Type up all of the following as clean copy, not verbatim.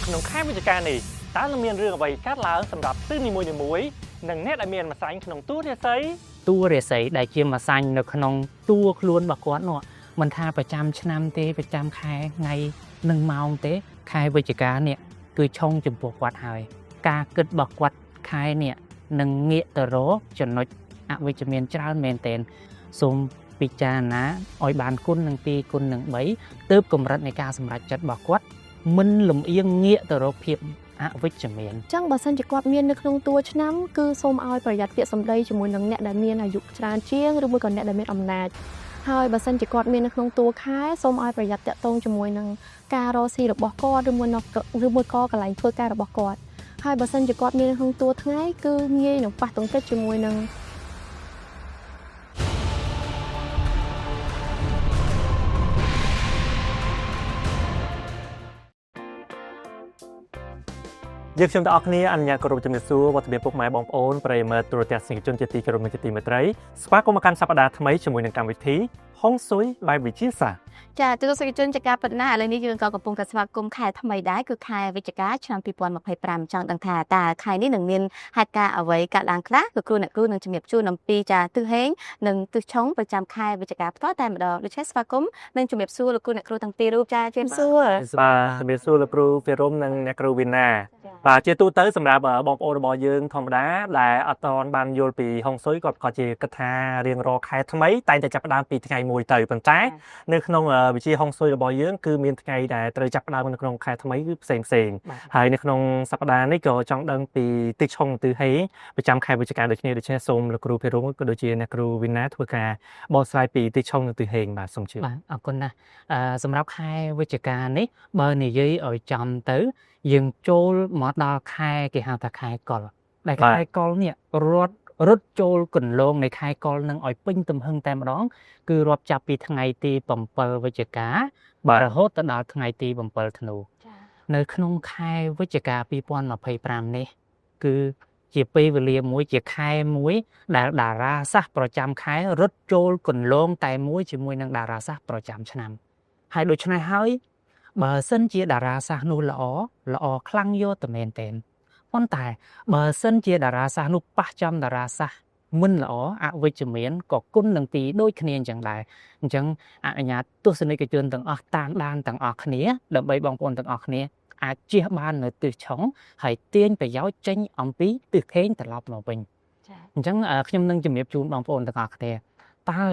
ក្នុងខែវិច្ឆិកានេះតើនឹងមានរឿងអ្វីកើតឡើងសម្រាប់ទិសនីមួយៗនិងអ្នកដែលមានម្សាញ់ក្នុងតួរាសី តួរាសីដែលជាម្សាញ់នៅក្នុងតួខ្លួនរបស់គាត់នោះមិនថាប្រចាំឆ្នាំទេប្រចាំខែថ្ងៃនិងម៉ោងទេ ខែវិច្ឆិកានេះគឺឆុងចំពោះគាត់ហើយ ការគិតរបស់គាត់ខែនេះនឹងងាកទៅរកចំណុចអវិជ្ជមានច្រើនមែនទែនសូមពិចារណាឲ្យបានគុណនឹង2គុណនឹង3ទើបកម្រិតនៃការសម្រេចចិត្តរបស់គាត់មិនលំអៀងងាកទៅរកភាពអវិជ្ជមាន អញ្ចឹងបើសិនជាគាត់មាននៅក្នុងតួឆ្នាំគឺសូមឲ្យប្រយ័ត្នពាក្យសម្ដីជាមួយនឹងអ្នកដែលមានអាយុច្រើនជាងឬមួយក៏អ្នកដែលមានអំណាចហើយបើសិនជាគាត់មាននៅក្នុងតួខែសូមឲ្យប្រយ័ត្នតាក់ទងជាមួយនឹងការរកស៊ីរបស់គាត់ឬមួយនៅឬមួយក៏កន្លែងធ្វើការរបស់គាត់ហើយបើសិនជាគាត់មាននៅក្នុងតួថ្ងៃគឺងាយនឹងប៉ះទង្គិចជាមួយនឹង យើងខ្ញុំទាំងអស់គ្នាអនុញ្ញាតគោរពជំរាបសួរវត្តមានពុកម៉ែបងប្អូនប្រិយមិត្តទូរទស្សនិកជនជាទីគោរពនិងជាទីមេត្រីស្វាគមន៍មកកាន់សប្តាហ៍ថ្មីជាមួយនឹងកម្មវិធីហុងស៊ុយបែបវិទ្យាសាស្ត្រ ចាទស្សនិកជនជាការពិតណាស់ឥឡូវនេះយើងក៏កំពុងតែស្វាគមន៍ខែថ្មីដែរគឺខែវិច្ឆិកាឆ្នាំ2025ចង់ដឹងថាតើខែនេះនឹងមានហេតុការណ៍អ្វីកើតឡើងខ្លះគឺគ្រូអ្នកគ្រូនឹងជំរាបជូនអំពីចាទិសហេងនិងទិសឆុងប្រចាំខែវិច្ឆិកាផ្ទាល់តែម្ដងដូច្នេះស្វាគមន៍និងជំរាបសួរលោកគ្រូអ្នកគ្រូទាំងពីររូបចាជំរាបសួរ បាទជំរាបសួរលោកគ្រូហ្វេរុមនិងអ្នកគ្រូវីណាបាទជាទូទៅសម្រាប់បងប្អូនរបស់យើងធម្មតាដែលអត់ទាន់បានយល់ពីហុងស៊ុយគាត់ក៏ជាគិតថារៀងរាល់ខែថ្មីតែងតែចាប់ផ្ដើមពីថ្ងៃមួយទៅប៉ុន្តែនៅក្នុងវិជាហុងស៊ុយរបស់យើងគឺមានថ្ងៃដែលត្រូវចាប់ផ្ដើមនៅក្នុងខែថ្មីគឺផ្សេងផ្សេងហើយនៅក្នុងសប្តាហ៍នេះក៏ចង់ដឹងពីទិសឆុងទិសហេងប្រចាំខែវិច្ឆិកាដូចគ្នាដូច្នេះសូមលោកគ្រូហ្វេរុមក៏ដូចជាអ្នកគ្រូវីណាធ្វើការបកស្រាយពីទិសឆុងនិងទិសហេងបាទសូមជឿ បាទអរគុណណាស់សម្រាប់ខែវិច្ឆិកានេះបើនិយាយឲ្យចំទៅ យើងចូលមកដល់ខែគេហៅថាខែកុលដែល បាទ ខែកុលនេះរត់រត់ចូលគន្លងនៃខែកុលនឹងឲ្យពេញទំហឹងតែម្ដង គឺរាប់ចាប់ពីថ្ងៃទី7វិច្ឆិកា បាទ រហូតទៅដល់ថ្ងៃទី7ធ្នូ នៅក្នុងខែវិច្ឆិកា2025នេះ គឺជាពេលវេលាមួយជាខែមួយ ដែលតារាសាស្ត្រប្រចាំខែរត់ចូលគន្លងតែមួយជាមួយនឹងតារាសាស្ត្រប្រចាំឆ្នាំហើយដូច្នេះហើយបើសិនជាតារាសាស្ត្រនោះល្អល្អខ្លាំងយកតែមែនទែនប៉ុន្តែបើសិនជាតារាសាស្ត្រនោះប៉ះចំតារាសាស្ត្រមិនល្អអវិជ្ជមានក៏គុណនឹងពីរដូចគ្នាអញ្ចឹងដែរអញ្ចឹងអនុញ្ញាតទស្សនិកជនទាំងអស់តាមដានទាំងអស់គ្នាដើម្បីបងប្អូនទាំងអស់គ្នាអាចជៀសបាននៅទិសឆុងហើយទាញប្រយោជន៍ចេញអំពីទិសខេងត្រឡប់មកវិញ ចា អញ្ចឹងខ្ញុំនឹងជំរាបជូនបងប្អូនទាំងអស់គ្នាតើ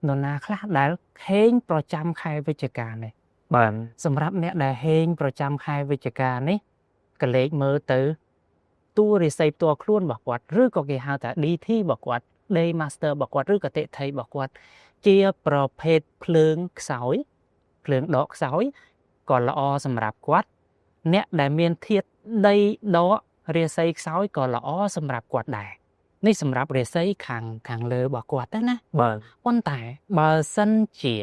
នរណាខ្លះដែលហេងប្រចាំខែវិច្ឆិកានេះ បាទ សម្រាប់អ្នកដែលហេងប្រចាំខែវិច្ឆិកានេះក៏លេខមើលទៅតួរិស័យផ្ទាល់ខ្លួនរបស់គាត់ឬក៏គេហៅថា DT របស់គាត់ Day Master របស់គាត់ឬក៏តិថីរបស់គាត់ជាប្រភេទភ្លើងខ្សោយភ្លើងដកខ្សោយក៏ល្អសម្រាប់គាត់អ្នកដែលមានធាតុដីដករាសីខ្សោយក៏ល្អសម្រាប់គាត់ដែរនេះសម្រាប់រាសីខាងខាងលើរបស់គាត់ទៅណា បាទ ប៉ុន្តែបើសិនជា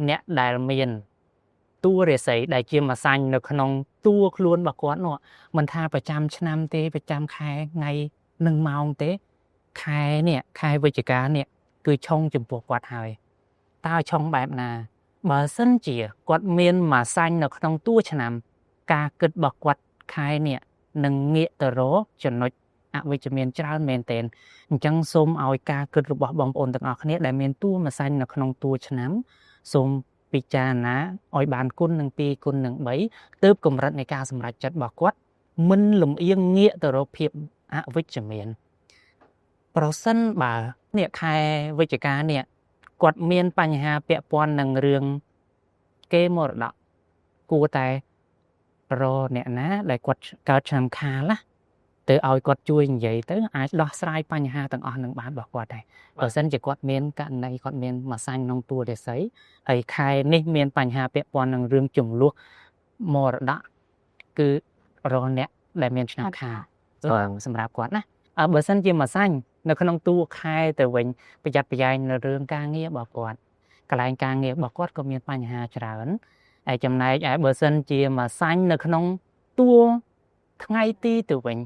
អ្នកដែលមានតួរាសីដែលជាម្សាញ់នៅក្នុងតួខ្លួនរបស់គាត់នោះមិនថាប្រចាំឆ្នាំទេប្រចាំខែថ្ងៃនិងម៉ោងទេ ខែនេះខែវិច្ឆិកានេះគឺឆុងចំពោះគាត់ហើយតើឆុងបែបណា បើសិនជាគាត់មានម្សាញ់នៅក្នុងតួឆ្នាំ ការគិតរបស់គាត់ខែនេះនឹងងាកទៅរកចំណុចអវិជ្ជមានច្រើនមែនទែន អញ្ចឹងសូមឲ្យការគិតរបស់បងប្អូនទាំងអស់គ្នាដែលមានតួម្សាញ់នៅក្នុងតួឆ្នាំសូមពិចារណាឲ្យបានគុណនឹង2គុណនឹង3ទើបកម្រិតនៃការសម្រេចចិត្តរបស់គាត់មិនលំអៀងងាកទៅរកភាពអវិជ្ជមានប្រសិនបើនេះខែវិច្ឆិកានេះគាត់មានបញ្ហាពាក់ព័ន្ធនឹងរឿងគេមរតកគួរតែរកអ្នកណាដែលគាត់កើតឆ្នាំខាលណា ទៅឲ្យគាត់ជួយនិយាយទៅអាចដោះស្រាយបញ្ហាទាំងអស់នឹងបានរបស់គាត់ដែរបើសិនជាគាត់មានករណីគាត់មានម្សាញ់ក្នុងតួរាសីហើយខែនេះមានបញ្ហាពាក់ព័ន្ធនឹងរឿងចំនួនមរតកគឺរកអ្នកដែលមានឆ្នាំខាលសម្រាប់គាត់ណាបើសិនជាម្សាញ់នៅក្នុងតួខែទៅវិញប្រយ័ត្នប្រយែងនៅរឿងការងាររបស់គាត់កន្លែងការងាររបស់គាត់ក៏មានបញ្ហាច្រើនហើយចំណែកឯបើសិនជាម្សាញ់នៅក្នុងតួថ្ងៃទីទៅវិញ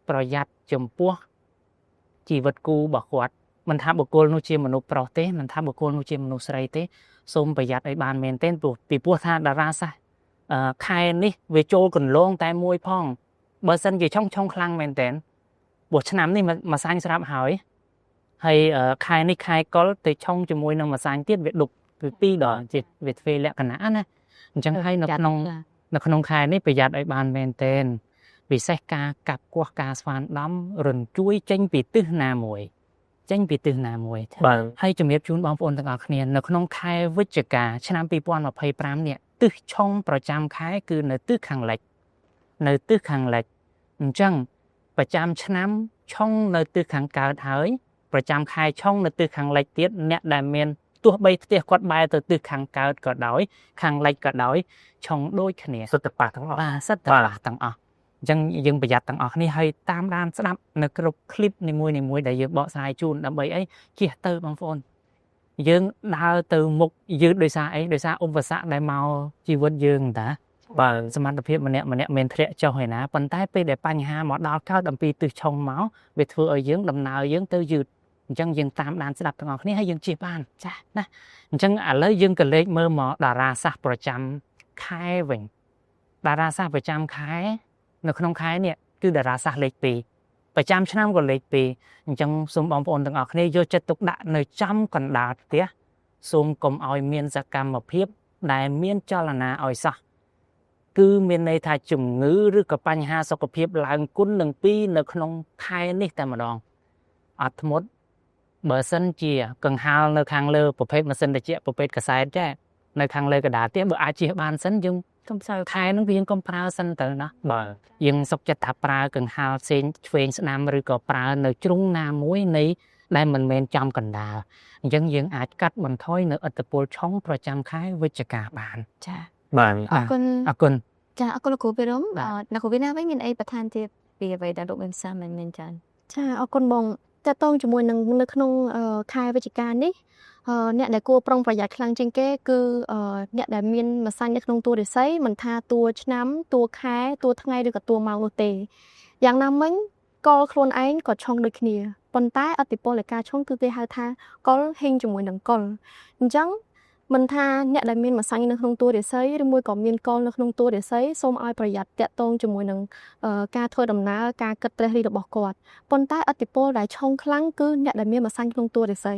ប្រយ័ត្នចំពោះជីវិតគូរបស់គាត់មិនថាបុគ្គលនោះជាមនុស្សប្រុសទេមិនថាបុគ្គលនោះជាមនុស្សស្រីទេសូមប្រយ័ត្នឲ្យបានមែនទែនព្រោះពីព្រោះថាតារាសាស្ត្រ ខែនេះវាចូលកន្លងតែមួយផងបើសិនជាឆុងឆុងខ្លាំងមែនតើព្រោះឆ្នាំនេះមួយសាញ់ស្រាប់ហើយហើយខែនេះខែកុលទៅឆុងជាមួយនឹងមួយសាញ់ទៀតវាដប់វាពីរដងទៀតវាទ្វេលក្ខណៈណាអញ្ចឹងហើយនៅក្នុង នៅក្នុងខែនេះប្រយ័ត្នឲ្យបានមែនទែនពិសេសការកាប់គាស់ការស្វានដំរញ្ជួយចេញពីទិសណាមួយចេញពីទិសណាមួយ បាទ ហើយជំរាបជូនបងប្អូនទាំងអស់គ្នានៅក្នុងខែវិច្ឆិកាឆ្នាំ2025នេះទិសឆុងប្រចាំខែគឺនៅទិសខាងលិចនៅទិសខាងលិចអញ្ចឹងប្រចាំឆ្នាំឆុងនៅទិសខាងកើតហើយប្រចាំខែឆុងនៅទិសខាងលិចទៀតអ្នកដែលមានទោះបីផ្ទះគាត់បែរទៅទិសខាងកើតក៏ដោយខាងលិចក៏ដោយឆុងដូចគ្នា សុទ្ធតែប៉ះទាំងអស់ បាទសិតតែ បាទ ប៉ះទាំងអស់អញ្ចឹងយើងប្រយ័ត្នទាំងអស់គ្នាហើយតាមដានស្ដាប់នៅគ្រប់คลิปនីមួយៗដែលយើងបកស្រាយជូនដើម្បីអីជៀសទៅបងប្អូនយើងដើរទៅមុខយឺតដោយសារអីដោយសារឧបសគ្គដែលមកជីវិតយើងតា បាទ សមត្ថភាពម្នាក់ម្នាក់មានធ្លាក់ចុះឯណាប៉ុន្តែពេលដែលបញ្ហាមកដល់កើតអំពីទិសឆុងមកវាធ្វើឲ្យយើងដំណើរយើងទៅយឺតអញ្ចឹងយើងតាមដានស្ដាប់ទាំងអស់គ្នាហើយយើងជៀសបាន ចា ណាអញ្ចឹងឥឡូវយើងក៏លេខមើលមកតារាសាស្ត្រប្រចាំខែវិញតារាសាស្ត្រប្រចាំខែនៅក្នុងខែនេះគឺតារាសាស្ត្រលេខ2ប្រចាំឆ្នាំក៏លេខ2អញ្ចឹងសូមបងប្អូនទាំងអស់គ្នាយកចិត្តទុកដាក់នៅចំកណ្ដាលផ្ទះសូមកុំឲ្យមានសកម្មភាពដែលមានចលនាឲ្យសោះគឺមានន័យថាជំងឺឬក៏បញ្ហាសុខភាពឡើងគុណនឹង2នៅក្នុងខែនេះតែម្ដងអត់ធ្មត់ បើសិនជាកង្ហាលនៅខាងលើប្រភេទម៉ាស៊ីនត្រជាក់ប្រភេទកាសែតចេះនៅខាងលើកណ្ដាលផ្ទះបើអាចជៀសបានសិនយើង កុំសូវ ខែហ្នឹងវាយើងកុំប្រើសិនទៅណា បាទ យើងសុខចិត្តថាប្រើកង្ហាលផ្សេងឆ្វេងស្ដាំឬក៏ប្រើនៅជ្រុងណាមួយនៃដែលមិនមែនចំកណ្ដាលអញ្ចឹងយើងអាចកាត់បន្ថយនៅឥទ្ធិពលឆុងប្រចាំខែវិច្ឆិកាបាន ចា បាទ អរគុណ អរគុណ ចាអរគុណលោកគ្រូភិរម បាទ អ្នកគ្រូវិណាវិញមានអីបន្ថែមទៀតពីអ្វីដែលលោកមានសាមិនមានចា ចាអរគុណបងតកតងជាមួយនឹងនៅក្នុងខែវិច្ឆិកានេះអ្នកដែលគួរប្រុងប្រយ័ត្នខ្លាំងជាងគេគឺអ្នកដែលមានម្សាញ់នៅក្នុងតួរាសីមិនថាតួឆ្នាំតួខែតួថ្ងៃឬក៏តួម៉ោងនោះទេយ៉ាងណាមិញកលខ្លួនឯងក៏ឆុងដូចគ្នាប៉ុន្តែឥទ្ធិពលនៃការឆុងគឺគេហៅថាកលហេងជាមួយនឹងកលអញ្ចឹងមិនថាអ្នកដែលមានម្សាញ់នៅក្នុងតួរាសីឬមួយក៏មានកលនៅក្នុងតួរាសីសូមឲ្យប្រយ័ត្នតាក់ទងជាមួយនឹងការធ្វើដំណើរការគិតត្រេះរិះរបស់គាត់ ប៉ុន្តែឥទ្ធិពលដែលឆុងខ្លាំងគឺអ្នកដែលមានម្សាញ់ក្នុងតួរាសី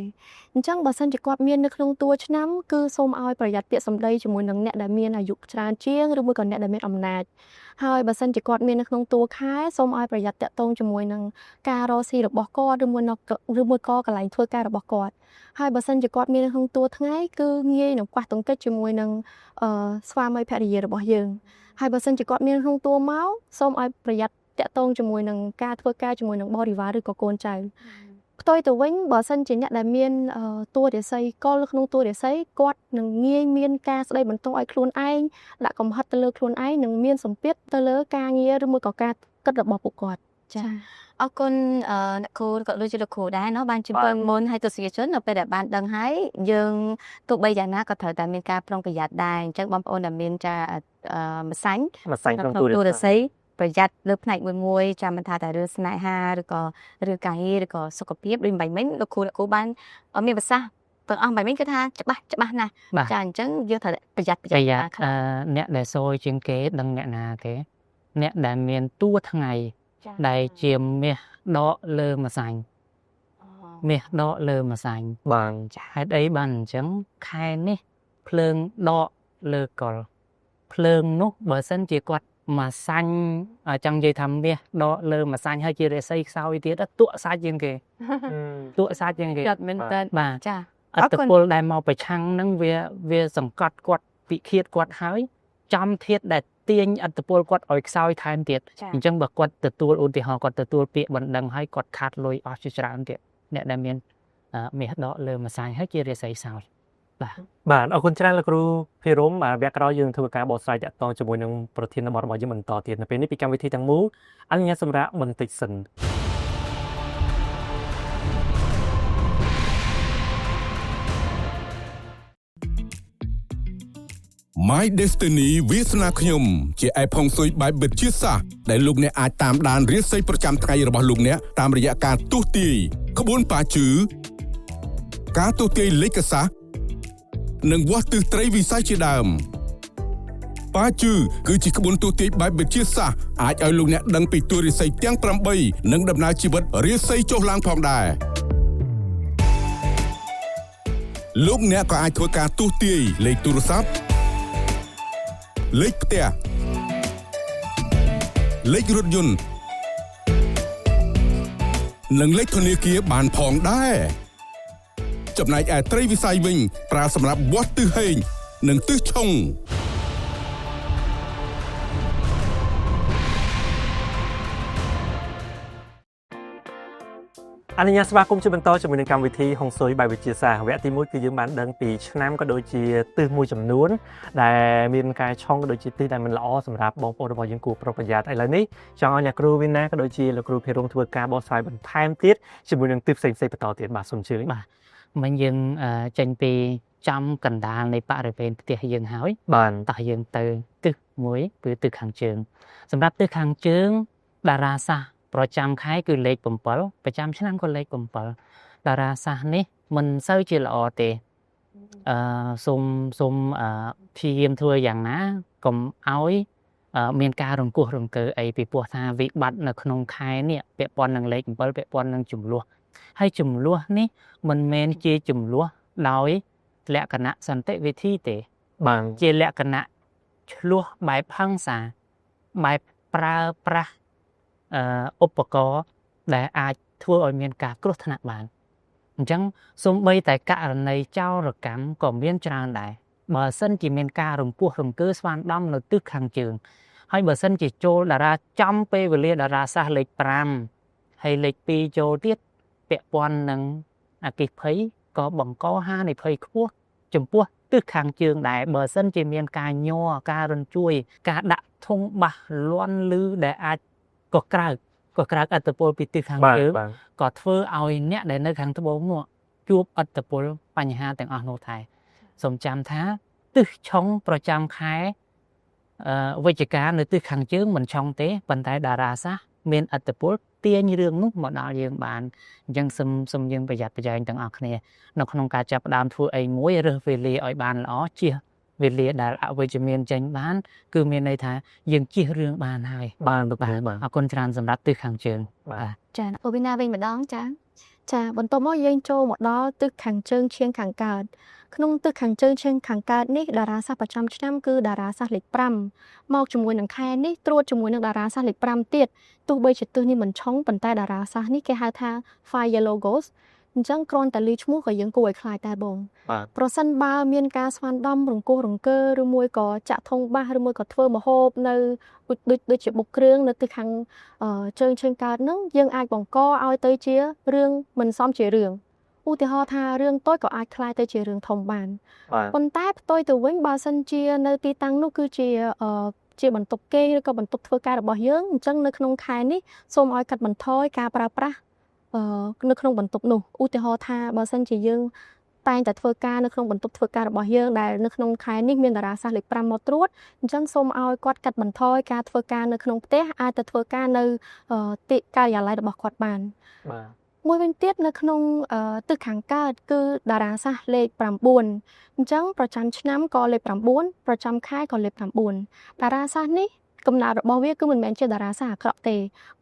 អញ្ចឹងបើសិនជាគាត់មាននៅក្នុងតួឆ្នាំគឺសូមឲ្យប្រយ័ត្នពាក្យសម្ដីជាមួយនឹងអ្នកដែលមានអាយុច្រើនជាងឬមួយក៏អ្នកដែលមានអំណាចហើយបើសិនជាគាត់មាននៅក្នុងតួខែសូមឲ្យប្រយ័ត្នតាក់ទងជាមួយនឹងការរកស៊ីរបស់គាត់ឬមួយនៅឬមួយក៏កន្លែងធ្វើការរបស់គាត់ហើយបើសិនជាគាត់មាននៅក្នុងតួថ្ងៃគឺងាយនឹងប៉ះទង្គិចជាមួយនឹងស្វាមីភរិយារបស់យើងហើយបើសិនជាគាត់មានក្នុងតួមកសូមឲ្យប្រយ័ត្នតាក់ទងជាមួយនឹងការធ្វើការជាមួយនឹងបរិវារឬក៏កូនចៅផ្ទុយទៅវិញបើសិនជាអ្នកដែលមានតួរាសីកលក្នុងតួរាសីគាត់នឹងងាយមានការស្ដីបន្ទោសឲ្យខ្លួនឯងដាក់កំហិតទៅលើខ្លួនឯងនិងមានសម្ពាធទៅលើការងារឬមួយក៏ការគិតរបស់ពួកគាត់ ចាអរគុណអ្នកគ្រូក៏ដូចជាលោកគ្រូដែរเนาะបានជំពើមុនឲ្យទស្សនិកជននៅពេលដែលបានដឹងហើយយើងទោះបីយ៉ាងណាក៏ត្រូវតែមានការប្រុងប្រយ័ត្នដែរអញ្ចឹងបងប្អូនដែលមានចាម្សាញ់ ម្សាញ់ក្នុង ក្នុង ទូ ទូរស័យប្រយ័ត្នលើផ្នែកមួយមួយចាំមិនថាតែរឿងស្នេហាឬក៏រឿងការងារឬក៏សុខភាពដូចបាញ់មិញលោកគ្រូអ្នកគ្រូបានមានប្រសាសន៍ទាំងអស់បាញ់មិញគឺថាច្បាស់ច្បាស់ណាស់ បាទ ចាអញ្ចឹងយើងត្រូវប្រយ័ត្នប្រ ប្រយ័ យ័ត្ន ត្នអ្នកដែលសយជាងគេដឹងអ្នកណាទេអ្នកដែលមានតួថ្ងៃដែលជាមាសដកលើម្សាញ់មាសដកលើម្សាញ់ បាទ ហេតុអីបានអញ្ចឹងខែនេះភ្លើងដកលើកុលភ្លើងនោះបើសិនជាគាត់មកសាញ់ចង់និយាយថាមាសដកលើមកសាញ់ហើយជារាសីខ្សោយទៀតតក់សាច់ជាងគេតក់សាច់ជាងគេ ចាត់មែនតើ បាទ ចា ឥទ្ធិពលដែលមកប្រឆាំងហ្នឹងវាសង្កត់គាត់ពិឃាតគាត់ហើយចំធាតដែលទាញឥទ្ធិពលគាត់ឲ្យខ្សោយថែមទៀតអញ្ចឹងបើគាត់ទទួលឧទាហរណ៍គាត់ទទួលពាក្យបណ្ដឹងហើយគាត់ខាតលុយអស់ជាច្រើនទៀតអ្នកដែលមានមាសដកលើម្សាញ់ហើយជារាសីសោយ បាទអរគុណច្រើនលោកគ្រូភិរមបាទវគ្គក្រោយយើងធ្វើការបកស្រាយតាក់ទងជាមួយនឹងប្រធានបទរបស់យើងបន្តទៀតនៅពេលនេះពីកម្មវិធីទាំងមូលអនុញ្ញាតសម្រាប់បន្តិចសិន My Destiny វាសនាខ្ញុំជា app ហុងស៊ុយបែបវិទ្យាសាស្ត្រដែលលោកអ្នកអាចតាមដានរាសីប្រចាំថ្ងៃរបស់លោកអ្នកតាមរយៈការទស្សន៍ទាយក្បួនប៉ាជឺការទស្សន៍ទាយលេខសាស្ត្រនិងវាស់ទិសត្រីវិស័យជាដើម ប៉ាជឺគឺជាក្បួនទស្សន៍ទាយបែបវិទ្យាសាស្ត្រអាចឲ្យលោកអ្នកដឹងពីតួរាសីទាំង8និងដំណើរជីវិតរាសីចុះឡើងផងដែរលោកអ្នកក៏អាចធ្វើការទស្សន៍ទាយលេខទូរស័ព្ទលេខផ្ទះលេខរថយន្តនិងលេខធនាគារបានផងដែរចំណែកឯត្រីវិស័យវិញប្រើសម្រាប់វាស់ទិសហេងនិងទិសឆុង អនុញ្ញាតស្វាគមន៍ជាបន្តជាមួយនឹងកម្មវិធីហុងស៊ុយបែបវិទ្យាសាស្ត្រវគ្គទី1គឺយើងបានដឹងពីឆ្នាំក៏ដូចជាទិសមួយចំនួនដែលមានការឆុងក៏ដូចជាទិសដែលមិនល្អសម្រាប់បងប្អូនរបស់យើងគួរប្រុងប្រយ័ត្នឥឡូវនេះចង់ឲ្យអ្នកគ្រូវីណាក៏ដូចជាលោកគ្រូភិរមធ្វើការបកស្រាយបន្ថែមទៀតជាមួយនឹងទិសផ្សេងៗបន្តទៀតបាទសូមអញ្ជើញ បាទមិញយើងចេញពីចំកណ្ដាលនៃបរិវេណផ្ទះយើងហើយ បាទ តោះយើងទៅទិសមួយគឺទិសខាងជើងសម្រាប់ទិសខាងជើងតារាសាស្ត្រប្រចាំខែគឺលេខ7ប្រចាំឆ្នាំក៏លេខ7តារាសាស្ត្រនេះមិនសូវជាល្អទេសូមព្យាយាមធ្វើយ៉ាងណាកុំឲ្យមានការរង្គោះរង្គើអីពីព្រោះថាវិបត្តិនៅក្នុងខែនេះពាក់ព័ន្ធនឹងលេខ7ពាក់ព័ន្ធនឹងចំនួនហើយចំនួននេះមិនមែនជាចំនួនដោយលក្ខណៈសន្តិវិធីទេ បាទ ជាលក្ខណៈឆ្លោះបែបហិង្សាបែបប្រើប្រាស់ឧបករណ៍ដែលអាចធ្វើឲ្យមានការគ្រោះថ្នាក់បានអញ្ចឹងសូម្បីតែករណីចោរកម្មក៏មានច្រើនដែរបើសិនជាមានការរង្គោះរង្គើស្វានដំនៅទិសខាងជើងហើយបើសិនជាចូលតារាចំពេលវេលាតារាសាស្ត្រលេខ5ហើយលេខ2ចូលទៀតពាក់ព័ន្ធនឹងអគ្គិភ័យក៏បង្កហានិភ័យខ្ពស់ចំពោះទិសខាងជើងដែរបើសិនជាមានការញ័រការរញ្ជួយការដាក់ធុងបាសលាន់លឺដែលអាចក៏ក្រើកឥទ្ធិពលពីទិសខាងជើងក៏ធ្វើឲ្យអ្នកដែលនៅខាងត្បូងនោះជួបឥទ្ធិពលបញ្ហាទាំងអស់នោះដែរសូមចាំថាទិសឆុងប្រចាំខែវិច្ឆិកានៅទិសខាងជើងមិនឆុងទេប៉ុន្តែតារាសាស្ត្រមានឥទ្ធិពលទាញរឿងនោះមកដល់យើងបានអញ្ចឹងសូមយើងប្រយ័ត្នប្រយែងទាំងអស់គ្នានៅក្នុងការចាប់ផ្ដើមធ្វើអីមួយរើសវេលាឲ្យបានល្អជៀសវេលាដែលអវិជ្ជមានចេញបានគឺមានន័យថាយើងជៀសរឿងបានហើយ បាទលោកគ្រូបាទ អរគុណច្រើនសម្រាប់ទិសខាងជើង បាទ ចា៎អូវីណាវិញម្ដងចា៎ ចាបន្ទាប់មកយើងចូលមកដល់ទិសខាងជើងឈៀងខាងកើតក្នុងទិសខាងជើងឈៀងខាងកើតនេះតារាសាស្ត្រប្រចាំឆ្នាំគឺតារាសាស្ត្រលេខ5មកជាមួយនឹងខែនេះត្រួតជាមួយនឹងតារាសាស្ត្រលេខ5ទៀតទោះបីជាទិសនេះមិនឆុងប៉ុន្តែតារាសាស្ត្រនេះគេហៅថា Fire Yellow Ghost អញ្ចឹងគ្រាន់តែឮឈ្មោះក៏យើងគួរឲ្យខ្លាចដែរបង បាទ ប្រសិនបើមានការស្វានដំរង្គោះរង្គើឬមួយក៏ចាក់ធុងបាសឬមួយក៏ធ្វើម្ហូបនៅដូចជាបុកគ្រឿងនៅទិសខាងជើងឈៀងកើតហ្នឹងយើងអាចបង្កឲ្យទៅជារឿងមិនសមជារឿងឧទាហរណ៍ថារឿងតូចក៏អាចក្លាយទៅជារឿងធំបាន បាទ ប៉ុន្តែផ្ទុយទៅវិញបើសិនជានៅទីតាំងនោះគឺជាជាបន្ទប់គេងឬក៏បន្ទប់ធ្វើការរបស់យើងអញ្ចឹងនៅក្នុងខែនេះសូមឲ្យកាត់បន្ថយការប្រើប្រាស់នៅក្នុងបន្ទប់នោះឧទាហរណ៍ថាបើសិនជាយើងតែងតែធ្វើការនៅក្នុងបន្ទប់ធ្វើការរបស់យើងដែលនៅក្នុងខែនេះមានតារាសាស្ត្រលេខ5មកត្រួតអញ្ចឹងសូមឲ្យគាត់កាត់បន្ថយការធ្វើការនៅក្នុងផ្ទះអាចទៅធ្វើការនៅទីការិយាល័យរបស់គាត់បាន បាទ មួយវិញទៀតនៅក្នុងទិសខាងកើតគឺតារាសាស្ត្រលេខ9អញ្ចឹងប្រចាំឆ្នាំក៏លេខ9ប្រចាំខែក៏លេខ9តារាសាស្ត្រនេះកំណើតរបស់វាគឺមិនមែនជាតារាសាស្ត្រអាក្រក់ទេ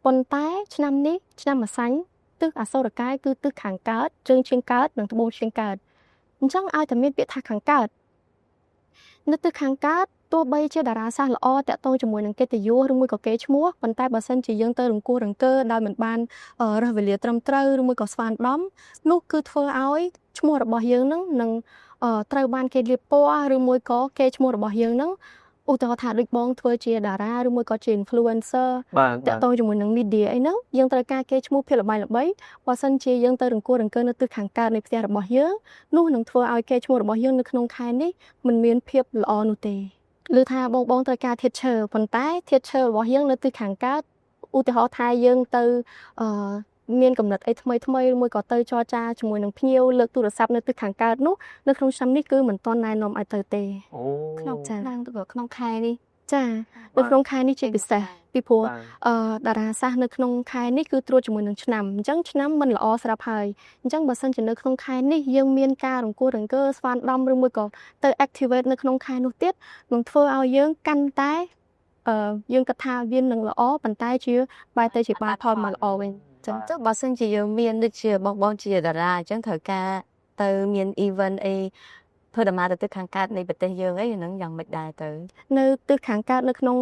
ប៉ុន្តែឆ្នាំនេះឆ្នាំម្សាញ់ទិសអសុរកាយគឺទិសខាងកើតជើងឈៀងកើតនិងត្បូងឈៀងកើតអញ្ចឹងឲ្យតែមានពាក្យថាខាងកើតនៅទិសខាងកើតទោះបីជាតារាសាស្ត្រល្អតាក់ទងជាមួយនឹងកិត្តិយសឬមួយក៏គេឈ្មោះប៉ុន្តែបើសិនជាយើងទៅរង្គោះរង្គើដោយមិនបានរើសវេលាត្រឹមត្រូវឬមួយក៏ស្វានដំនោះគឺធ្វើឲ្យឈ្មោះរបស់យើងនឹងនឹងត្រូវបានគេលាបពណ៌ឬមួយក៏គេឈ្មោះរបស់យើងនឹងឧទាហរណ៍ថាដូចបងធ្វើជាតារាឬមួយក៏ជា influencer បាទ តាក់ទងជាមួយនឹង media អីហ្នឹងយើងត្រូវការគេឈ្មោះភាពល្បីល្បីបើសិនជាយើងទៅរង្គោះរង្គើនៅទិសខាងកើតនៃផ្ទះរបស់យើងនោះនឹងធ្វើឲ្យគេឈ្មោះរបស់យើងនៅក្នុងខែនេះមិនមានភាពល្អនោះទេឬថាបងត្រូវការធាតុឈើប៉ុន្តែធាតុឈើរបស់យើងនៅទិសខាងកើតឧទាហរណ៍ថាយើងទៅមានកំណត់អីថ្មីថ្មីឬមួយក៏ទៅចរចាជាមួយនឹងភ្ញៀវលើកទូរស័ព្ទនៅទិសខាងកើតនោះនៅក្នុងឆ្នាំនេះគឺមិនទាន់ណែនាំឲ្យទៅទេ អូ ក្នុង ចា ឡើងទៅក្នុងខែនេះ ចានៅក្នុងខែនេះជាពិសេស ពីព្រោះ តារាសាស្ត្រនៅក្នុងខែនេះគឺត្រួតជាមួយនឹងឆ្នាំអញ្ចឹងឆ្នាំមិនល្អស្រាប់ហើយអញ្ចឹងបើសិនជានៅក្នុងខែនេះយើងមានការរង្គោះរង្គើស្វានដំឬមួយក៏ទៅ activate នៅក្នុងខែនោះទៀតនឹងធ្វើឲ្យយើងកាន់តែយើងគិតថាវានឹងល្អប៉ុន្តែជាបែរទៅជាបានផលមកល្អវិញចឹង ចុះបើសិនជាយើងមានដូចជាបងបងជាតារាអញ្ចឹងត្រូវការទៅមាន event អីធ្វើដំណើរទៅទិសខាងកើតនៃប្រទេសយើងអីហ្នឹងយ៉ាងម៉េចដែរទៅ នៅទិសខាងកើតនៅក្នុង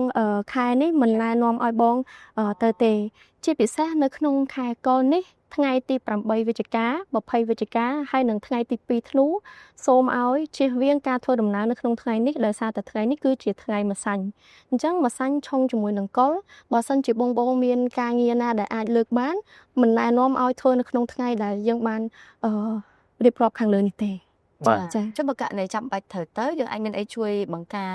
ខែនេះមិនណែនាំឲ្យបងទៅទេ ជាពិសេសនៅក្នុងខែកុលនេះថ្ងៃទី8វិច្ឆិកា20វិច្ឆិកាហើយនិងថ្ងៃទី2ធ្នូសូមឲ្យជៀសវាងការធ្វើដំណើរនៅក្នុងថ្ងៃនេះដោយសារតែថ្ងៃនេះគឺជាថ្ងៃម្សាញ់អញ្ចឹងម្សាញ់ឆុងជាមួយនឹងកុលបើសិនជាបងបងមានការងារណាដែលអាចលើកបានមិនណែនាំឲ្យធ្វើនៅក្នុងថ្ងៃដែលយើងបានរៀបរាប់ខាងលើនេះទេ បាទ ចា ចុះបើករណីចាំបាច់ត្រូវទៅយើងអាចមានអីជួយបង្ការ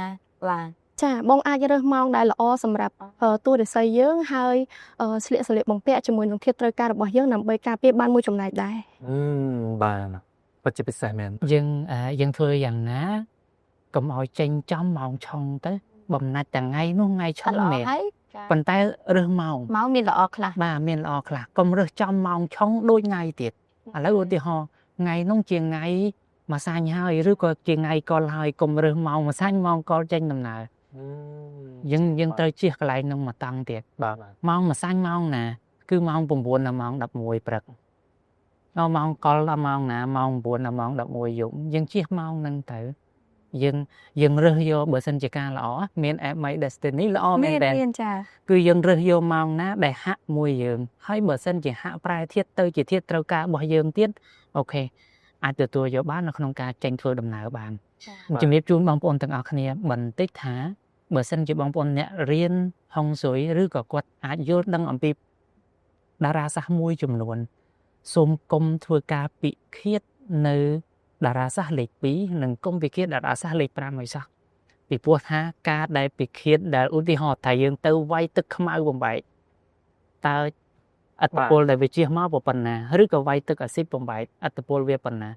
បាទ ចាបងអាចរើសម៉ោងដែលល្អសម្រាប់តួរិស័យយើងហើយស្លៀកសម្លៀកបំពាក់ជាមួយនឹងធាតុត្រូវការរបស់យើងដើម្បីការពារបានមួយចំណែកដែរ បាទពិតជាពិសេសមែន យើងយើងធ្វើយ៉ាងណាកុំឲ្យចេញចំម៉ោងឆុងទៅបំណាច់តែថ្ងៃនោះថ្ងៃឆុង ល្អ មែន ហើយ ប៉ុន្តែរើសម៉ោង ម៉ោងមានល្អខ្លះ បាទមានល្អខ្លះកុំរើសចំម៉ោងឆុងដូចថ្ងៃទៀតឥឡូវឧទាហរណ៍ថ្ងៃនោះជាថ្ងៃម្សាញ់ហើយឬក៏ជាថ្ងៃកុលហើយកុំរើសម៉ោងម្សាញ់ម៉ោងកុលចេញដំណើរយើងត្រូវជៀសកន្លែងនោះមកតង់ទៀត បាទបាទ ម៉ោងម្សាញ់ម៉ោងណាគឺម៉ោង9ដល់ម៉ោង11ព្រឹកដល់ម៉ោងកុលដល់ម៉ោងណាម៉ោង9ដល់ម៉ោង11យប់យើងជៀសម៉ោងហ្នឹងទៅយើងរើសយកបើសិនជាការល្អមាន app My Destiny ល្អមែនតើ មានចា គឺយើងរើសយកម៉ោងណាដែលហាក់មួយយើងហើយបើសិនជាហាក់ប្រែធាតុទៅជាធាតុត្រូវការរបស់យើងទៀតអូខេអាចទទួលយកបាននៅក្នុងការចេញធ្វើដំណើរបានជំរាបជូនបងប្អូនទាំងអស់គ្នាបន្តិចថាបើសិនជាបងប្អូនអ្នករៀនហុងស៊ុយឬក៏គាត់អាចយល់ដឹងអំពីតារាសាស្ត្រមួយចំនួនសូមកុំធ្វើការពិឃាតនៅតារាសាស្ត្រលេខ2និងកុំពិឃាតតារាសាស្ត្រលេខ5ឲ្យសោះពីព្រោះថាការដែលពិឃាតដែលឧទាហរណ៍ថាយើងទៅវាយទឹកខ្មៅបំបែកតើឥទ្ធិពលដែលវាជះមកប៉ុណ្ណាឬក៏វាយទឹកអាស៊ីតបំបែកឥទ្ធិពលវាប៉ុណ្ណា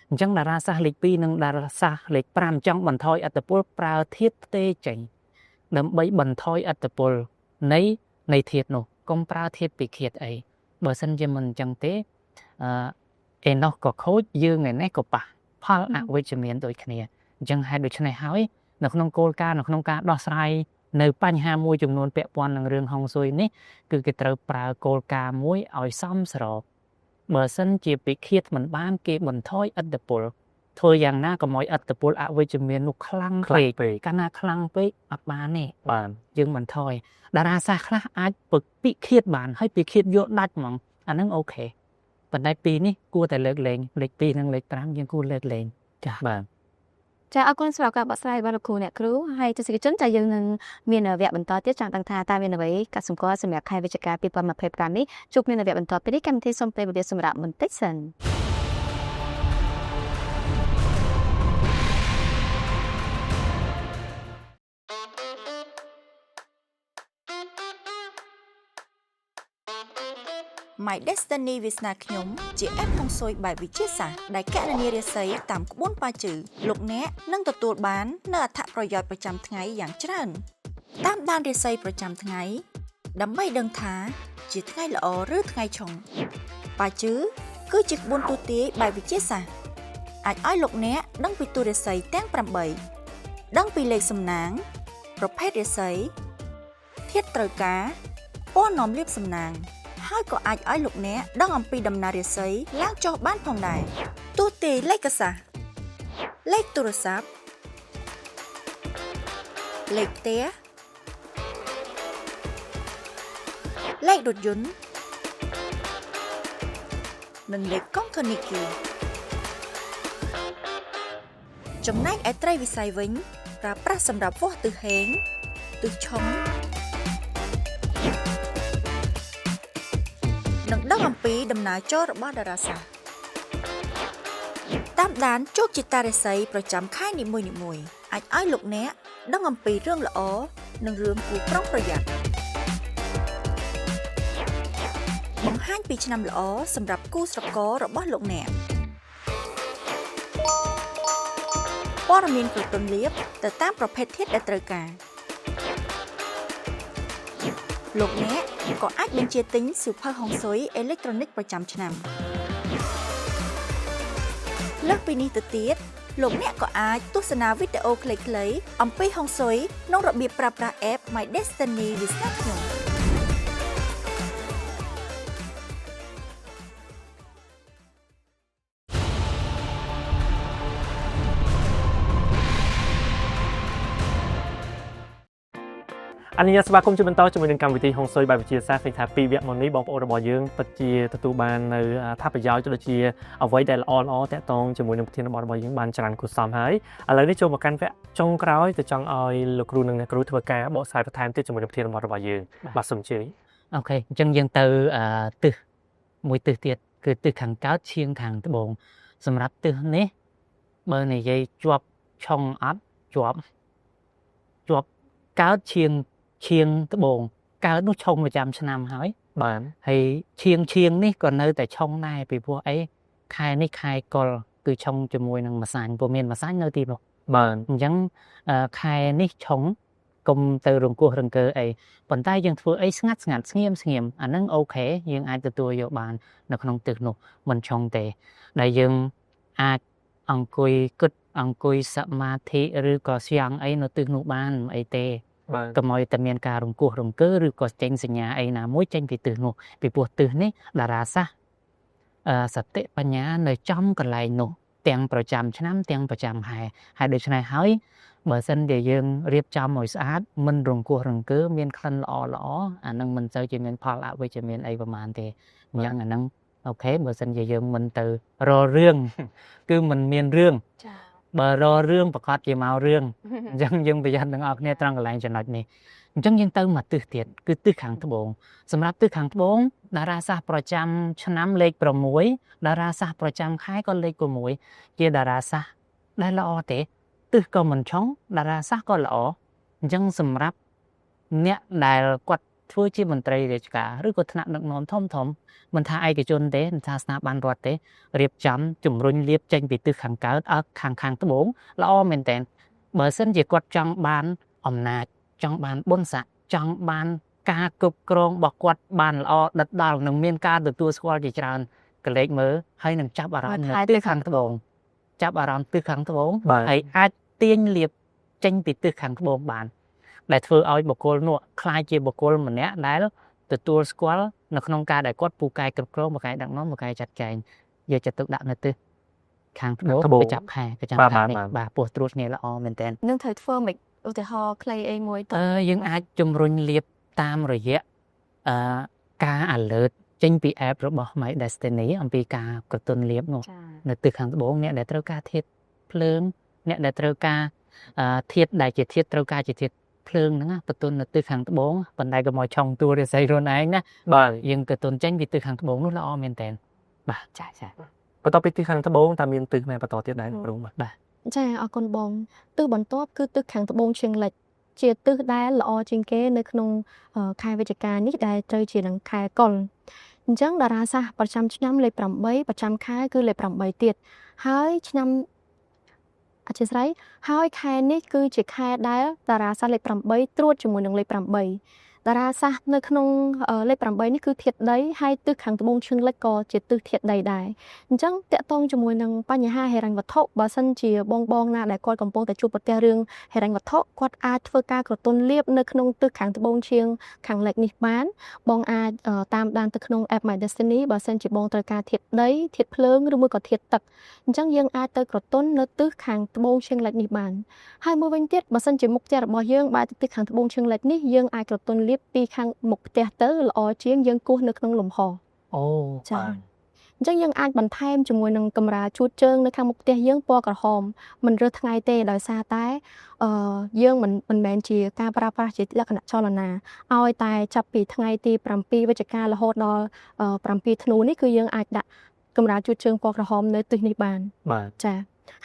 អញ្ចឹងតារាសាស្ត្រលេខ2និងតារាសាស្ត្រលេខ5ចង់បន្ថយឥទ្ធិពលប្រើធាតុផ្ទេចេញដើម្បីបន្ថយឥទ្ធិពលនៃធាតុនោះកុំប្រើធាតុពិឃាតអីបើសិនជាមិនអញ្ចឹងទេឯនោះក៏ខូចយើងឯនេះក៏ប៉ះផលអវិជ្ជមានដូចគ្នាអញ្ចឹងហេតុដូច្នេះហើយនៅក្នុងគោលការណ៍នៅក្នុងការដោះស្រាយនៅបញ្ហាមួយចំនួនពាក់ព័ន្ធនឹងរឿងហុងស៊ុយនេះគឺគេត្រូវប្រើគោលការណ៍មួយឲ្យសមស្របបើសិនជាពិឃាតមិនបានគេបន្ថយឥទ្ធិពលធ្វើយ៉ាងណាកុំឲ្យឥទ្ធិពលអវិជ្ជមាននោះខ្លាំង ខ្លាំង ពេក ពេក កាលណាខ្លាំងពេកអត់បានទេ បាទ យើងបន្ថយតារាសាស្ត្រខ្លះអាចពិឃាតបានហើយពិឃាតយកដាច់ហ្មងអាហ្នឹងអូខេប៉ុន្តែពីរនេះគួរតែលើកលែងលេខ2និងលេខ5យើងគួរលើកលែងចា៎ បាទ ចាអរគុណសម្រាប់ការបកស្រាយរបស់លោកគ្រូអ្នកគ្រូហើយទស្សនិកជនចាយើងនឹងមានវគ្គបន្តទៀតចង់ដឹងថាតើមានអ្វីកត់សម្គាល់សម្រាប់ខែវិច្ឆិកា2025នេះជួបគ្នានៅវគ្គបន្តពេលនេះកម្មវិធីសូមពេលវេលាសម្រាប់បន្តិចសិន My Destiny វាសនាខ្ញុំជា app ហុងស៊ុយបែបវិទ្យាសាស្ត្រដែលកណនារាសីតាមក្បួនប៉ាជឺលោកអ្នកនឹងទទួលបាននូវអត្ថប្រយោជន៍ប្រចាំថ្ងៃយ៉ាងច្រើនតាមដានរាសីប្រចាំថ្ងៃដើម្បីដឹងថាជាថ្ងៃល្អឬថ្ងៃឆុងប៉ាជឺគឺជាក្បួនទូទាយបែបវិទ្យាសាស្ត្រអាចឲ្យលោកអ្នកដឹងពីតួរាសីទាំង8ដឹងពីលេខសំណាងប្រភេទរាសីធាតុត្រូវការពណ៌នាំលាភសំណាងហើយក៏អាចឲ្យលោកអ្នកដឹងអំពីដំណើររាសីឡើងចុះបានផងដែរទោះទេលេខសាស្ត្រលេខទូរស័ព្ទលេខផ្ទះលេខរថយន្តនិងលេខកុងធនាគារចំណែកឯត្រីវិស័យវិញប្រើប្រាស់សម្រាប់វាស់ទិសហេងទិសឆុងនិងដឹងអំពីដំណើរចររបស់តារាសាស្ត្រតាមដានជោគជតារាសីប្រចាំខែនីមួយៗអាចឲ្យលោកអ្នកដឹងអំពីរឿងល្អនិងរឿងគួរប្រុងប្រយ័ត្នបង្ហាញពីឆ្នាំល្អសម្រាប់គូស្រកររបស់លោកអ្នកព័ត៌មានក្រទុនលៀបទៅតាមប្រភេទធាតុដែលត្រូវការ លោកអ្នកក៏អាចបញ្ជាទិញសៀវភៅហុងស៊ុយអេឡិចត្រូនិកប្រចាំឆ្នាំលើសពីនេះទៅទៀតលោកអ្នកក៏អាចទស្សនាវីដេអូខ្លីៗអំពីហុងស៊ុយនិងរបៀបប្រើប្រាស់ app My Destiny វាសនាខ្ញុំ អនុញ្ញាតស្វាគមន៍ជាបន្តជាមួយនឹងកម្មវិធីហុងស៊ុយបែបវិទ្យាសាស្ត្រឃើញថាពីរវគ្គមុននេះបងប្អូនរបស់យើងពិតជាទទួលបាននៅអត្ថប្រយោជន៍ទៅដូចជាអ្វីដែលល្អល្អតាក់ទងជាមួយនឹងប្រធានបទរបស់យើងបានច្រើនគួរសមហើយឥឡូវនេះចូលមកកាន់វគ្គចុងក្រោយទៅចង់ឲ្យលោកគ្រូនិងអ្នកគ្រូធ្វើការបកស្រាយបន្ថែមទៀតជាមួយនឹងប្រធានបទរបស់យើងបាទសូមអញ្ជើញ OK អញ្ចឹងយើងទៅទិសមួយទិសទៀតគឺទិសខាងកើតឈៀងខាងត្បូងសម្រាប់ទិសនេះបើនិយាយជាប់ឆុងអត់ជាប់ជាប់កើតឈៀងឈៀងត្បូងកើតនោះឆុងប្រចាំឆ្នាំហើយ បាទ ហើយឈៀងឈៀងនេះក៏នៅតែឆុងដែរពីព្រោះអីខែនេះខែកុលគឺឆុងជាមួយនឹងម្សាញ់ព្រោះមានម្សាញ់នៅទីនោះ បាទ អញ្ចឹងខែនេះឆុងកុំទៅរង្គោះរង្គើអីប៉ុន្តែយើងធ្វើអីស្ងាត់ស្ងាត់ស្ងៀមស្ងៀមអាហ្នឹង OK យើងអាចទទួលយកបាននៅក្នុងទិសនោះមិនឆុងទេដែលយើងអាចអង្គុយគិតអង្គុយសមាធិឬក៏ស្យងអីនៅទិសនោះបានមិនអីទេ បាទ កុំឲ្យតែមានការរង្គោះរង្គើឬក៏ចេញសញ្ញាអីណាមួយចេញពីទិសនោះពីព្រោះទិសនេះតារាសាស្ត្រសតិបញ្ញានៅចំកន្លែងនោះទាំងប្រចាំឆ្នាំទាំងប្រចាំខែហើយដូច្នេះហើយបើសិនជាយើងរៀបចំឲ្យស្អាតមិនរង្គោះរង្គើមានក្លិនល្អល្អអានឹងមិនសូវជាមានផលអវិជ្ជមានអីប្រហែលទេអញ្ចឹងអានឹង OK បើសិនជាយើងមិនទៅរករឿង គឺមិនមានរឿង ចា បើរករឿងប្រកាសជាមករឿង អញ្ចឹងយើងប្រយ័ត្នទាំងអស់គ្នាត្រង់កន្លែងចំណុចនេះអញ្ចឹងយើងទៅមកទិសទៀតគឺទិសខាងត្បូងសម្រាប់ទិសខាងត្បូងតារាសាស្ត្រប្រចាំឆ្នាំលេខ6តារាសាស្ត្រប្រចាំខែក៏លេខ6ជាតារាសាស្ត្រដែលល្អទេទិសក៏មិនឆុងតារាសាស្ត្រក៏ល្អអញ្ចឹងសម្រាប់អ្នកដែលគាត់ធ្វើជាមន្ត្រីរាជការឬក៏ថ្នាក់ដឹកនាំធំធំមិនថាឯកជនទេមិនថាស្ថាប័នរដ្ឋទេរៀបចំជំរុញលៀបចេញពីទិសខាងកើតអើខាងខាងត្បូងល្អមែនតើបើសិនជាគាត់ចង់បានអំណាចចង់បានបុណ្យស័ក្តិចង់បានការគ្រប់គ្រងរបស់គាត់បានល្អដិតដល់និងមានការទទួលស្គាល់ជាច្រើនកលេចមើលហើយនឹងចាប់អារម្មណ៍នៅទិសខាងត្បូងចាប់អារម្មណ៍ទិសខាងត្បូង បាទ ហើយអាចទាញលៀបចេញពីទិសខាងត្បូងបានដែលធ្វើឲ្យបុគ្គលនោះក្លាយជាបុគ្គលម្នាក់ដែលទទួលស្គាល់នៅក្នុងការដែលគាត់ពូកែគ្រប់គ្រងពូកែដឹកនាំពូកែចាត់ចែងយកចិត្តទុកដាក់នៅទិសខាងត្បូង ត្បូង កញ្ចាប់ខែកញ្ចាប់ បាទ ខែនេះ បាទ បាទពោះត្រួតគ្នាល្អមែនតើ នឹងត្រូវធ្វើមិនឧទាហរណ៍ខ្លីអីមួយទៅ អឺយើងអាចជំរុញលៀបតាមរយៈអឺការ alert ចេញពី app របស់ My Destiny អំពីការក្រតុនលៀបនោះ ចា នៅទិសខាងត្បូងអ្នកដែលត្រូវការធាតុភ្លើងអ្នកដែលត្រូវការធាតុដែលជាធាតុត្រូវការជាធាតុភ្លើងហ្នឹងណាបន្ទន់នៅទិសខាងត្បូងប៉ុន្តែកុំឲ្យឆុងតួរាសីខ្លួនឯងណា បាទ យើងទៅទន់ចេញពីទិសខាងត្បូងនោះល្អមែនតើបាទ ចាចា បន្ទាប់ពីទិសខាងត្បូងតើមានទិសណាបន្តទៀតដែរលោកគ្រូបាទ ចាអរគុណបងទិសបន្ទាប់គឺទិសខាងត្បូងឈៀងលិចជាទិសដែលល្អជាងគេនៅក្នុងខែវិច្ឆិកានេះដែលត្រូវជានឹងខែកុលអញ្ចឹងតារាសាស្ត្រប្រចាំឆ្នាំលេខ8ប្រចាំខែគឺលេខ8ទៀតហើយឆ្នាំអធិស្ឋានហើយខែនេះគឺជាខែដែលតារាសាស្ត្រលេខ8ត្រួតជាមួយនឹងលេខ8តារាសាស្ត្រនៅក្នុងលេខ8នេះគឺធាតុដីហើយទិសខាងត្បូងឈៀងលិចក៏ជាទិសធាតុដីដែរអញ្ចឹងតកតងជាមួយនឹងបញ្ហាហិរញ្ញវត្ថុបើសិនជាបងបងណាដែលគាត់កំពុងតែជួបប្រទះរឿងហិរញ្ញវត្ថុគាត់អាចធ្វើការក្រតុនលៀបនៅក្នុងទិសខាងត្បូងឈៀងខាងលិចនេះបានបងអាចតាមដានទៅក្នុង app My Destiny បើសិនជាបងត្រូវការធាតុដីធាតុភ្លើងឬមួយក៏ធាតុទឹកអញ្ចឹងយើងអាចទៅក្រតុននៅទិសខាងត្បូងឈៀងលិចនេះបានហើយមួយវិញទៀតបើសិនជាមុខផ្ទះរបស់យើងបែរទៅទិសខាងត្បូងឈៀងលិចនេះយើងអាចក្រតុនលៀបពីខាងមុខផ្ទះទៅល្អជាងយើងគោះនៅក្នុងលំហ អូ ចាអញ្ចឹងយើងអាចបន្ថែមជាមួយនឹងកម្រាលជួតជើងនៅខាងមុខផ្ទះយើងពណ៌ក្រហមមិនរើសថ្ងៃទេដោយសារតែយើងមិនមែនជាការប្រើប្រាស់ជាលក្ខណៈចលនាឲ្យតែចាប់ពីថ្ងៃទី7វិច្ឆិការហូតដល់7ធ្នូនេះគឺយើងអាចដាក់កម្រាលជួតជើងពណ៌ក្រហមនៅទិសនេះបាន បាទ ចា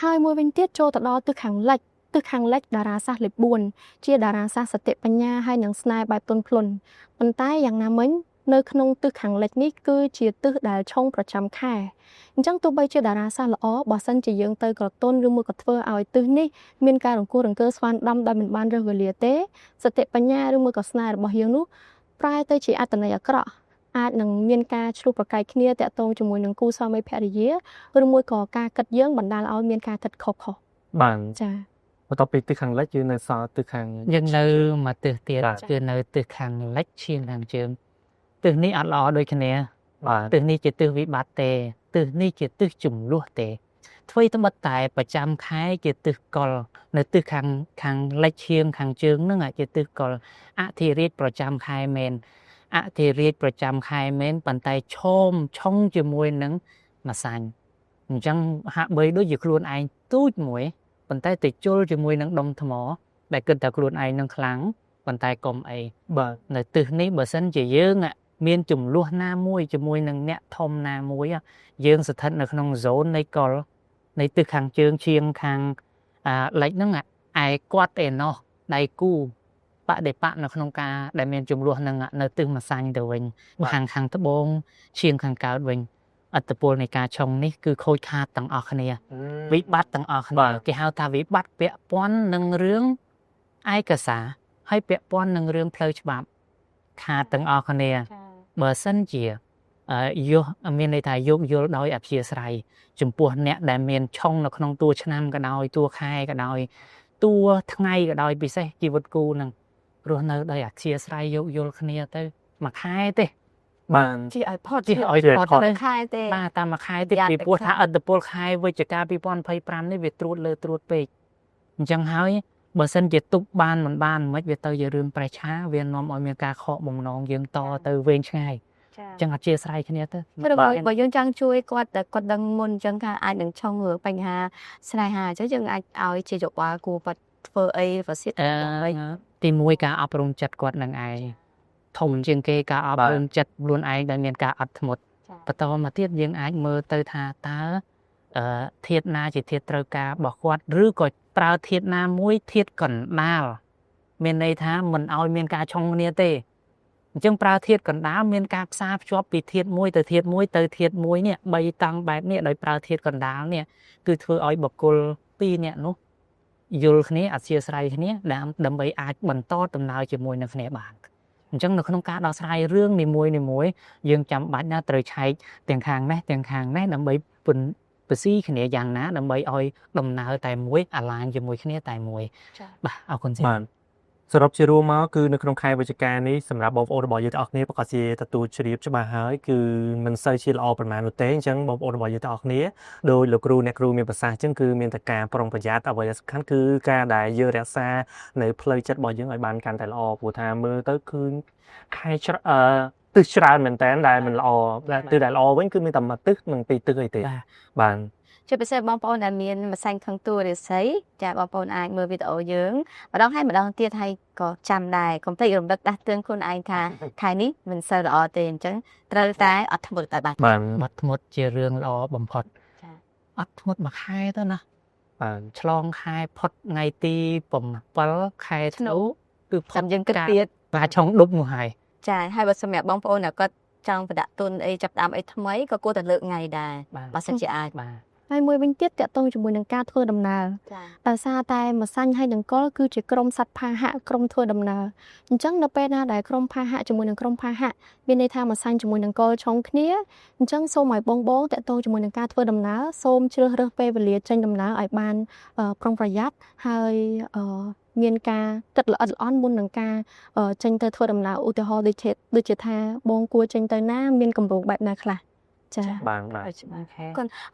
ហើយមួយវិញទៀតចូលទៅដល់ទិសខាងលិចទិសខាងលិចតារាសាស្ត្រលេខ4ជាតារាសាស្ត្រសតិបញ្ញាហើយនិងស្នេហ៍បែបទន់ភ្លន់ប៉ុន្តែយ៉ាងណាមិញនៅក្នុងទិសខាងលិចនេះគឺជាទិសដែលឆុងប្រចាំខែអញ្ចឹងទោះបីជាតារាសាស្ត្រល្អបើសិនជាយើងទៅក្រតុនឬមួយក៏ធ្វើឲ្យទិសនេះមានការរង្គោះរង្គើស្វានដំដោយមិនបានរើសវេលាទេសតិបញ្ញាឬមួយក៏ស្នេហ៍របស់យើងនោះ ប្រែទៅជាអត្តន័យអាក្រក់អាចនឹងមានការឆ្លោះប្រកែកគ្នាតាក់ទងជាមួយនឹងគូស្វាមីភរិយាឬមួយក៏ការគិតយើងបណ្ដាលឲ្យមានការគិតខុសៗ បាទ ចា៎ បន្ទាប់ពីទិសខាងលិចយើងនៅសល់ទិសខាង យើងនៅមកទិសទៀត បាទ គឺនៅទិសខាងលិចឈៀងខាងជើងទិសនេះអត់ល្អដូចគ្នា បាទ ទិសនេះជាទិសវិបត្តិទេទិសនេះជាទិសចំនួនទេអ្វីត្បិតតែប្រចាំខែជាទិសកុលនៅទិសខាងខាងលិចឈៀងខាងជើងហ្នឹងជាទិសកុលអធិរាជប្រចាំខែមែនអធិរាជប្រចាំខែមែនប៉ុន្តែឈោមឆុងជាមួយនឹងម្សាញ់អញ្ចឹងហាក់បីដូចជាខ្លួនឯងទូចមួយប៉ុន្តែទៅជុលជាមួយនឹងដុំថ្មដែលគិតថាខ្លួនឯងនឹងខ្លាំងប៉ុន្តែកុំអី បាទ នៅទិសនេះបើសិនជាយើងមានចំនួនណាមួយជាមួយនឹងអ្នកធំណាមួយយើងស្ថិតនៅក្នុង zone នៃកុលនៃទិសខាងជើងឈៀងខាងលិចហ្នឹងឯគាត់ឯណោះដៃគូបដិបៈនៅក្នុងការដែលមានចំនួនហ្នឹងនៅទិសម្សាញ់ទៅវិញខាងខាងត្បូងឈៀងខាងកើតវិញឥទ្ធិពលនៃការឆុងនេះគឺខូចខាតទាំងអស់គ្នាវិបត្តិទាំងអស់គ្នាគេហៅថាវិបត្តិពាក់ព័ន្ធនឹងរឿងឯកសារហើយពាក់ព័ន្ធនឹងរឿងផ្លូវច្បាប់ខាតទាំងអស់គ្នាបើសិនជាយោមានន័យថាយោគយល់ដោយអព្យាស្រ័យចំពោះអ្នកដែលមានឆុងនៅក្នុងតួឆ្នាំក៏ដោយតួខែក៏ដោយតួថ្ងៃក៏ដោយពិសេសជីវិតគូនឹងរស់នៅដោយអព្យាស្រ័យយោគយល់គ្នាទៅមួយខែទេ បាទ ជាឲ្យផុត ជាឲ្យផុតទៅ ខែទេ បាទតាមមួយខែទេពីព្រោះថាឥទ្ធិពលខែវិច្ឆិកា2025នេះវាត្រួតលើត្រួតពេកអញ្ចឹងហើយបើសិនជាទប់បានមិនបានមិនវាទៅជារឿងប្រេះឆាវានាំឲ្យមានការខកបំណងយើងតទៅវែងឆ្ងាយអញ្ចឹងអធិស្ឋានគ្នាទៅ បើយើងចង់ជួយគាត់តែគាត់ដឹងមុនអញ្ចឹងថាអាចនឹងឆុងរឿងបញ្ហាស្នេហាអញ្ចឹងយើងអាចឲ្យជាយោបល់គួរគាត់ធ្វើអីប្រសិទ្ធ ទីមួយការអប់រំចិត្តគាត់នឹងឯងធំជាងគេការអប់រំចិត្តខ្លួនឯងដែលមានការអត់ធ្មត់បន្តមកទៀតយើងអាចមើលទៅថាតើធាតុណាជាធាតុត្រូវការរបស់គាត់ឬក៏ប្រើធាតុណាមួយធាតុកណ្ដាលមានន័យថាមិនឲ្យមានការឆុងគ្នាទេអញ្ចឹងប្រើធាតុកណ្ដាលមានការផ្សារភ្ជាប់ពីធាតុមួយទៅធាតុមួយទៅធាតុមួយនេះបីតង់បែបនេះដោយប្រើធាតុកណ្ដាលនេះគឺធ្វើឲ្យបុគ្គលពីរនាក់នោះយល់គ្នាអធិស្ឋានគ្នាដើម្បីអាចបន្តដំណើរជាមួយនឹងគ្នាបានអញ្ចឹងនៅក្នុងការដោះស្រាយរឿងនីមួយនីមួយយើងចាំបាច់ណាត្រូវឆែកទាំងខាងនេះទាំងខាងនេះដើម្បីពស៊ីគ្នាយ៉ាងណាដើម្បីឲ្យដំណើរតែមួយអាឡាញជាមួយគ្នាតែមួយបាទអរគុណ បាទសរុបជារួមមកគឺនៅក្នុងខែវិច្ឆិកានេះសម្រាប់បងប្អូនរបស់យើងទាំងអស់គ្នាប្រកាសជាទទួលជ្រាបច្បាស់ហើយគឺមិនសូវជាល្អប្រហែលនោះទេអញ្ចឹងបងប្អូនរបស់យើងទាំងអស់គ្នាដោយលោកគ្រូអ្នកគ្រូមានប្រសាសន៍អញ្ចឹងគឺមានតែការប្រុងប្រយ័ត្នអ្វីដែលសំខាន់គឺការដែលយើងរក្សានៅផ្លូវចិត្តរបស់យើងឲ្យបានកាន់តែល្អព្រោះថាមើលទៅគឺខែទិសច្រើនមែនតើដែលមិនល្អទិសដែលល្អវិញគឺមានតែមួយទិសនិងពីរទិសអីទេបាទ ជាពិសេសបងប្អូនដែលមានម្សៅខាងតួរាសីចាបងប្អូនអាចមើលវីដេអូយើងម្ដងហើយម្ដងទៀតហើយក៏ចាំដែរកុំភ្លេចរំលឹកដាស់តឿនខ្លួនឯងថាខែនេះមិនសូវល្អទេអញ្ចឹងត្រូវតែអត់ធ្មត់ឲ្យបាន បាទ អត់ធ្មត់ជារឿងល្អបំផុតអត់ធ្មត់មួយខែទៅណា បាទ ឆ្លងខែផុតថ្ងៃទី7ខែធ្នូគឺផុត ចាំយើងគិតទៀត បាទឆុងដប់នោះហើយ ចាហើយបើសម្រាប់បងប្អូនដែលគាត់ចង់ប្រដាក់ទុនអីចាប់ដើមអីថ្មីក៏គួរតែលើកថ្ងៃដែរបើសិនជាអាច បាទ ហើយមួយវិញទៀតតាក់ទងជាមួយនឹងការធ្វើដំណើរដោយសារតែម្សាញ់ហើយនឹងកុលគឺជាក្រុមសត្វផាហៈក្រុមធ្វើដំណើរអញ្ចឹងនៅពេលណាដែលក្រុមផាហៈជាមួយនឹងក្រុមផាហៈមានន័យថាម្សាញ់ជាមួយនឹងកុលឆុងគ្នាអញ្ចឹងសូមឲ្យបងបងតាក់ទងជាមួយនឹងការធ្វើដំណើរសូមជ្រើសរើសពេលវេលាចេញដំណើរឲ្យបានប្រុងប្រយ័ត្នហើយមានការគិតល្អិតល្អន់មុននឹងការចេញទៅធ្វើដំណើរឧទាហរណ៍ដូចជាថាបងគួរចេញទៅណាមានគម្រោងបែបណាខ្លះចា៎ បាទបាទ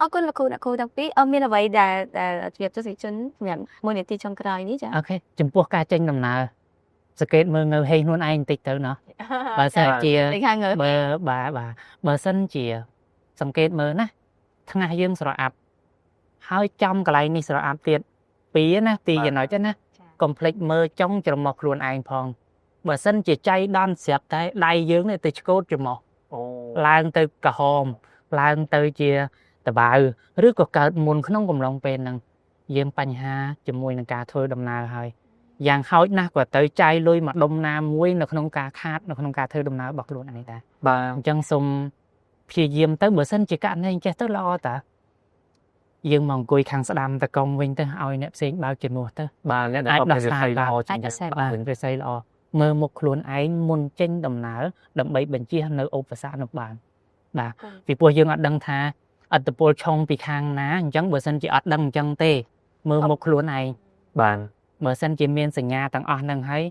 អរគុណលោកគ្រូអ្នកគ្រូទាំងពីរអត់មានអ្វីដែលដែលជំរាបទស្សនិកជនសម្រាប់មួយនាទីចុងក្រោយនេះចា អូខេចំពោះការចេញដំណើរសង្កេតមើលងើហេងខ្លួនឯងបន្តិចទៅណោះបើសិនជាបើបាទបាទបើសិនជាសង្កេតមើលណាថ្ងាសយើងស្រអាប់ហើយចំកន្លែងនេះស្រអាប់ទៀតពីរណាទីចំណុចណាកុំភ្លេចមើលចុងច្រមុះខ្លួនឯងផងបើសិនជាចៃដន្យស្រាប់តែដៃយើងនេះទៅឆ្កូតច្រមុះឡើងទៅក្រហមឡើងទៅជាតបៅឬក៏កើតមុនក្នុងកំឡុងពេលហ្នឹងយើងបញ្ហាជាមួយនឹងការធ្វើដំណើរហើយយ៉ាងហោចណាស់ក៏ទៅចាយលុយមួយដុំណាមួយនៅក្នុងការខាតនៅក្នុងការធ្វើដំណើររបស់ខ្លួនឯងដែរ បាទ អញ្ចឹងសូមព្យាយាមទៅបើសិនជាករណីអញ្ចេះទៅល្អតាយើងមកអង្គុយខាងស្ដាំតកងវិញទៅឲ្យអ្នកផ្សេងបើកជំនួសទៅ បាទអ្នកដែល អាចដោះស្រាយ ល្អ ជាង បាទរិស័យល្អ មើលមុខខ្លួនឯងមុនចេញដំណើរដើម្បីបញ្ជៀសនៅឧបសគ្គនោះបានបាទពីព្រោះយើងអត់ដឹងថាឥទ្ធិពលឆុងពីខាងណាអញ្ចឹងបើសិនជាអត់ដឹងអញ្ចឹងទេមើលមុខខ្លួនឯង បាទ បើសិនជាមានសញ្ញាទាំងអស់ហ្នឹងហើយ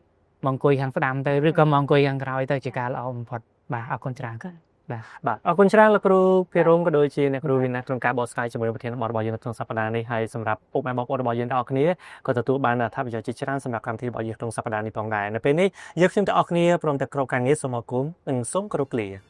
មកអង្គុយខាងស្ដាំទៅឬក៏មកអង្គុយខាងក្រោយទៅជាការល្អបំផុតបាទអរគុណច្រើន បាទអរគុណច្រើនលោកគ្រូភិរមក៏ដូចជាអ្នកគ្រូវីណាក្នុងការបកស្រាយជាមួយនឹងប្រធានបទរបស់យើងនៅក្នុងសប្តាហ៍នេះហើយសម្រាប់ពុកម៉ែបងប្អូនរបស់យើងទាំងអស់គ្នាក៏ទទួលបានអត្ថប្រយោជន៍ជាច្រើនសម្រាប់កម្មវិធីរបស់យើងក្នុងសប្តាហ៍នេះផងដែរនៅពេលនេះយើងខ្ញុំទាំងអស់គ្នាព្រមទាំងក្រុមការងារសូមអរគុណនិងសូមគោរពលា។